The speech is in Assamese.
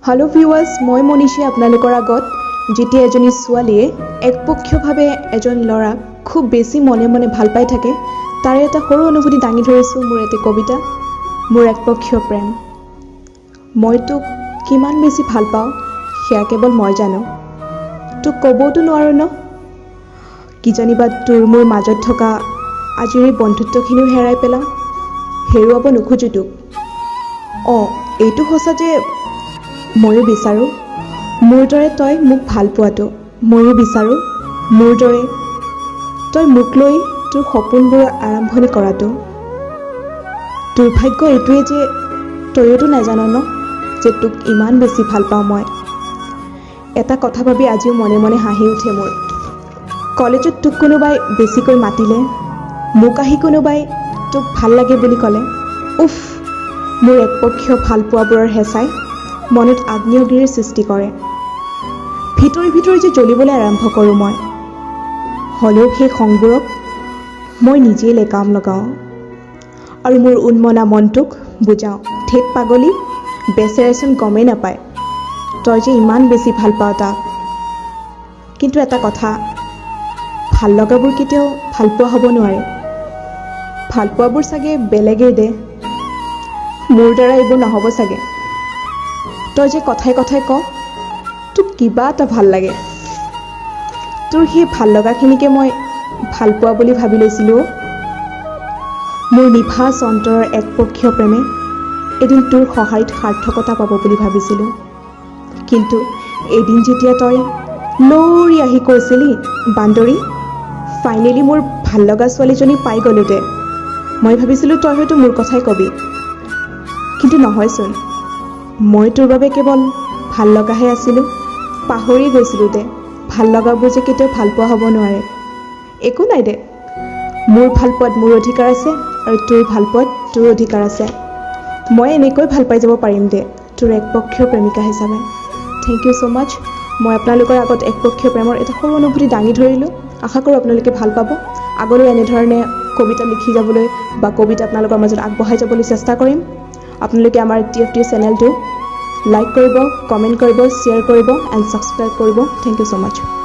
হেল্ল' ভিউৱাৰ্ছ, মই মনীষী আপোনালোকৰ আগত যেতিয়া এজনী ছোৱালীয়ে একপক্ষীয়ভাৱে এজন ল'ৰাক খুব বেছি মনে মনে ভাল পাই থাকে, তাৰে এটা সৰু অনুভূতি দাঙি ধৰিছোঁ। মোৰ এটি কবিতা, মোৰ একপক্ষীয় প্ৰেম। মই তোক কিমান বেছি ভাল পাওঁ, সেয়া কেৱল মই জানো। তোক ক'বওতো নোৱাৰোঁ ন। কিজানিবা তোৰ মোৰ মাজত থকা আজিৰ এই বন্ধুত্বখিনিও হেৰাই পেলাওঁ। হেৰুৱাব নোখোজোঁ তোক। অঁ, এইটো সঁচা যে ময়ো বিচাৰোঁ মোৰ দৰে তই মোক ভাল পোৱাটো। ময়ো বিচাৰোঁ মোৰ দৰে তই মোক লৈ তোৰ সপোনবোৰৰ আৰম্ভণি কৰাটো। দুৰ্ভাগ্য এইটোৱেই যে তয়োতো নাজান ন যে তোক ইমান বেছি ভাল পাওঁ মই। এটা কথা ভাবি আজিও মনে মনে হাঁহি উঠে মোৰ। কলেজত তোক কোনোবাই বেছিকৈ মাতিলে, মোক আহি কোনোবাই তোক ভাল লাগে বুলি ক'লে, উফ, মোৰ একপক্ষীয় ভালপোৱাবোৰৰ হেঁচাই মনত আগ্নেয়গিৰিৰ সৃষ্টি কৰে। ভিতৰি ভিতৰি যে জ্বলিবলৈ আৰম্ভ কৰোঁ মই। হ'লেও সেই খংবোৰক মই নিজেই লেকাম লগাওঁ আৰু মোৰ উন্মনা মনটোক বুজাওঁ, ধেৎ পাগলী, বেচেৰাইচোন গমেই নাপায় তই যে ইমান বেছি ভাল পাৱ তাক। কিন্তু এটা কথা, ভাল লগাবোৰ কেতিয়াও ভালপোৱা হ'ব নোৱাৰে। ভালপোৱাবোৰ চাগে বেলেগেই দে। মোৰ দ্বাৰা এইবোৰ নহ'ব চাগে। তই যে কথাই কথাই ক তোক কিবা এটা ভাল লাগে, তোৰ সেই ভাল লগাখিনিকে মই ভালপোৱা বুলি ভাবি লৈছিলোঁ অ'। মোৰ নিভাঁজ অন্তৰৰ একপক্ষীয় প্ৰেমে এদিন তোৰ সঁহাৰিত সাৰ্থকতা পাব বুলি ভাবিছিলোঁ। কিন্তু এদিন যেতিয়া তই লৰি আহি কৈছিলি, "বান্দৰী, ফাইনেলি মোৰ ভাল লগা ছোৱালীজনী পাই গ'লো দে", মই ভাবিছিলোঁ তই হয়তো মোৰ কথাই কবি। কিন্তু নহয়চোন, মই তোৰ বাবে কেৱল ভাল লগাহে আছিলোঁ। পাহৰি গৈছিলোঁ দে, ভাল লগাবোৰ যে কেতিয়াও ভালপোৱা হ'ব নোৱাৰে। একো নাই দে, মোৰ ভালপোৱাত মোৰ অধিকাৰ আছে আৰু তোৰ ভালপোৱাত তোৰ অধিকাৰ আছে। মই এনেকৈ ভাল পাই যাব পাৰিম দে, তোৰ একপক্ষীয় প্ৰেমিকা হিচাপে। Thank you so much. মই আপোনালোকৰ আগত একপক্ষীয় প্ৰেমৰ এটা সৰু অনুভূতি দাঙি ধৰিলোঁ। আশা কৰোঁ আপোনালোকে ভাল পাব। আগলৈ এনেধৰণে কবিতা লিখি যাবলৈ বা কবিতা আপোনালোকৰ মাজত আগবঢ়াই যাবলৈ চেষ্টা কৰিম। আপোনালোকে আমাৰ টিএফটি চেনেলটো লাইক কৰিব, কমেণ্ট কৰিব, শ্বেয়াৰ কৰিব এণ্ড ছাবস্ক্ৰাইব কৰিব। Thank you so much.